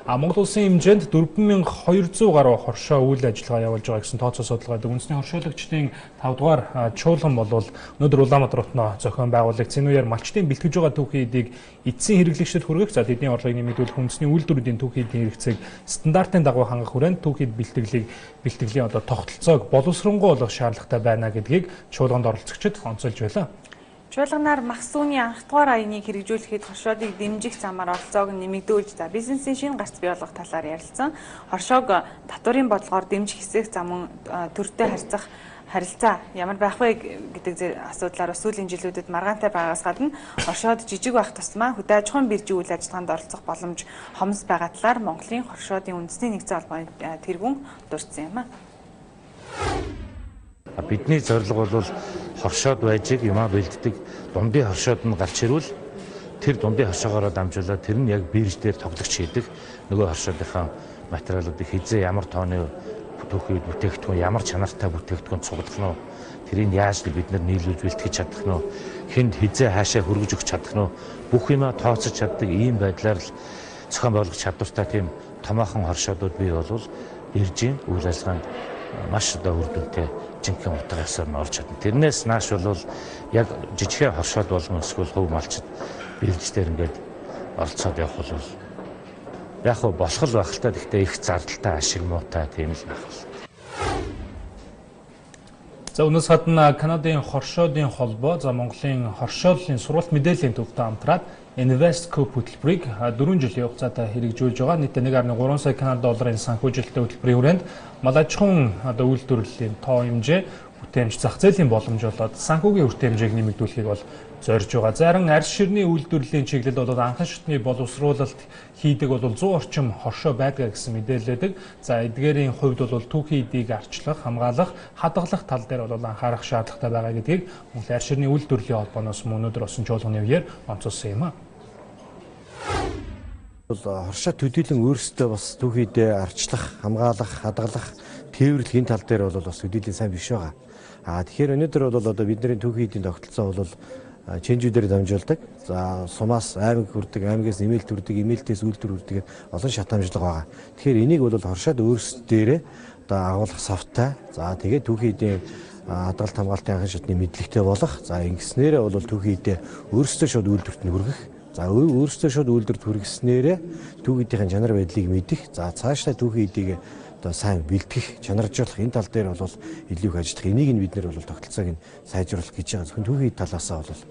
А Монгол улсын хэмжээнд 4200 гаруй хоршоо үйл ажиллагаа явуулж байгаа гэсэн тооцоо судалгаа байдаг. Үндэсний хоршуулагчдын 5 дугаар чуулган бол өнөөдөр Улаанбаатар хотноо зохион байгуулагдсан. Энэ үеэр малчдын бэлтгэж байгаа түүхий эдийг эцсийн хэрэглэгчдэд хүргэх, за тэдний орлогыг нэмэгдүүлэх, үндэсний үйлдвэрүүдийн түүхий эдийн хэрэгцээг стандартын дагуу хангах хүрээнд түүхий эд бэлтгэлийн одоо тогтолцоог боловсронгуй болгох шаардлагатай байна гэдгийг чуулганд оролцогчид онцолж байлаа. Чуулганаар мах сүүний анх дугаар аяныг хэрэгжүүлэхэд хоршоодыг дэмжих замаар оролцоог нэмэгдүүлж за бизнесийн шинэ гарц бий болгох талаар ярилцсан. Хоршоог татварын бодлогоор дэмжих хэсэг зам төртэй харьцах харилцаа ямар байх вэ гэдэг асуудлаар сүүлийн жилүүдэд маргаантай байгаас гадна хоршоод жижиг байх тусмаа хөдөө аж ахуйн биржийн үйл ажиллагаанд оролцох боломж хомс байгаа талаар Монголын хоршоодын үндэсний нэгдсэн холбооны тэргүүн дурдсан юм а. Бидний зорилго бол хоршоод байжиг юмаа бэлддэг дундын хоршоод нь гарч ирвэл тэр дундын хоршоогоороо дамжуулаад тэр нь яг бирж дээр тоглогч хийдэг нөгөө хоршоодынхаа материалуудыг хизээ ямар тооны түүхий бүтээгдэхүүн ямар чанартай бүтээгдэхүүн цуглах нь тэрийг яаж бид нар нийлүүлж бэлтгэж чадах нь хүнд хизээ хаашаа хөргөж өгч чадах нь бүх юмаа тооцож чаддаг ийм байдлаар л зохион байгуулах чадвартай тийм томоохон хоршоодууд бий болвол биржийн үйл ажиллагаанд маш одоо үр дүнтэй жинхэнэ утга ёсоор нь орж чадна. Тэрнээс нааш бол яг жижигхэн хоршоод болгон эсвэл хувь малчид бирж дээр ингээд оролцоод явах бол яг хөө болох л байх л та, гэхдээ их зардалтай ашиг муутай тийм л байх л. За өнөөс гадна Канадын хоршоодын холбоо за Монголын хоршооллын сургалт мэдээллийн төвтэй хамтраад Investco хөтөлбөрийг 4 жилийн хугацаатай хэрэгжүүлж байгаа. Нийтдээ 1.3 сая Канада долларын санхүүжилттэй хөтөлбөрийн хүрээнд мал аж ахуйн одоо үйлдвэрлэлийн тоо хэмжээ, бүтээмж, зах зээлийн боломж болоод санхүүгийн үр хэмжээг нэмэгдүүлэхийг бол зорж байгаа. Зарим арьс ширний үйлдвэрлэлийн чиглэлд бол анхан шатны боловсруулалт хийдэг бол 100 орчим хоршоо байдгаа гэсэн мэдээлэл байдаг. За эдгээрийн хувьд бол түүхий эдийг арчлах, хамгаалах, хадгалах тал дээр бол анхаарах шаардлагатай байгаа гэдгийг Монгол арьс ширний үйлдвэрлэлийн холбооноос мөн өнөөдөр болсон чуулганы үеэр онцолсон юм а. Хоршоо төдийлөн өөрсдөө бас түүхий эдээ арчлах, хамгаалах, хадгалах, тээвэрлэх энэ тал дээр бол бас төдийлөн сайн биш байгаа. А тэгэхээр өнөөдөр бол одоо бидний түүхий эдийн тогтолцоо бол чэнжүүдээр дамжуулдаг. За сумаас аймаг хүрдэг, аймагаас эмээлт хүрдэг, эмээлтээс үйлдвэр хүрдэг олон шат дамжлага байгаа. Тэгэхээр энийг бол хоршоод өөрсдөө одоо агуулах савтай. За тэгээд түүхий эдийн хадгалт хамгаалтын анхан шатны мэдлэгтэй болох. За ингэснээрээ бол түүхий эдээ өөрсдөө шууд үйлдвэрт нь хүргэх. За өөрсдөө шууд үйлдвэрт хүргэснээрээ түүхий эдийн чанар байдлыг мэдэх. За цаашдаа түүхий эдийг одоо сайн бэлтгэх, чанаржуулах энэ тал дээр бол илүү их ажиллах. Энийг нь бид нэр бол тогтолцоог нь сайжруулах гэж байгаа. Зөвхөн түүхий талаасаа бол